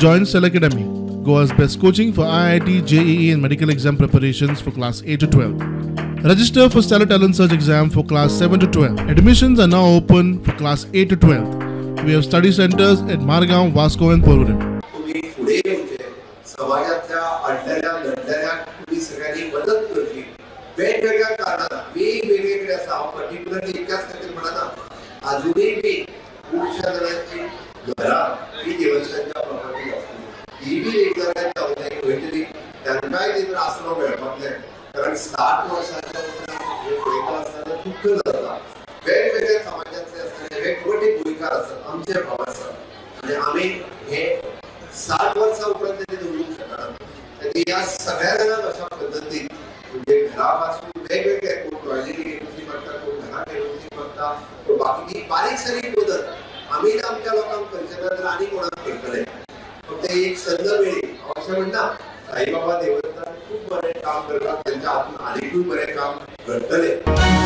Join Stellar Academy, Goa's best coaching for IIT, JEE and medical exam preparations for class 8 to 12. Register for Stellar Talent Search exam for class 7 to 12. Admissions are now open for class 8 to 12. We have study centers at Margao, Vasco and Porvorim. तुम्ही फुडें येवचें, समाजांतल्या अडलेल्या लढलेल्या तुम्ही सगळ्यांनी मदत करची. वेगवेगळ्या कारणान वेगवेगळे कडेन आसा. हांव पर्टिक्युलरली इतक्याच खातीर म्हणना, आजुनूय बी खुबश्या जाणांची घरां ही देवस्थानच्या प्रॉपर्टी आसली, ही बी एक जाल्यार जावंक जाय खंय तरी तांकांय तेतून आसरो मेळपाक जाय. कारण 60 वर्सांच्या उपरांत हे पळयता आसतना दुख्ख जाता. वेगवेगळ्या समाजांतले आसतना वेगवेगळे गोंयकार आसात, आमचे भाव आसात आनी आमी हे 60 वर्सां उपरांत तेणी दवरूंक शकना. ह्या सगळ्या जाणांक अशा पद्दतीन म्हणजे घरा पासून वेगवेगळे कोण टॉयलेटी घेवची पडटा, कोण घरां घेवची पडटा, कोण बाकीची बारीक सारीक मदत आमी आमच्या लोकांक करचे ना तर आनी कोणाक करतले. फक्त एक संद मेळ्ळी. हांव अशें म्हणना साईबाबा देवस्थान खूब बरें काम करता, तेंच्या हातून आनीकूय बरें काम घडटलें.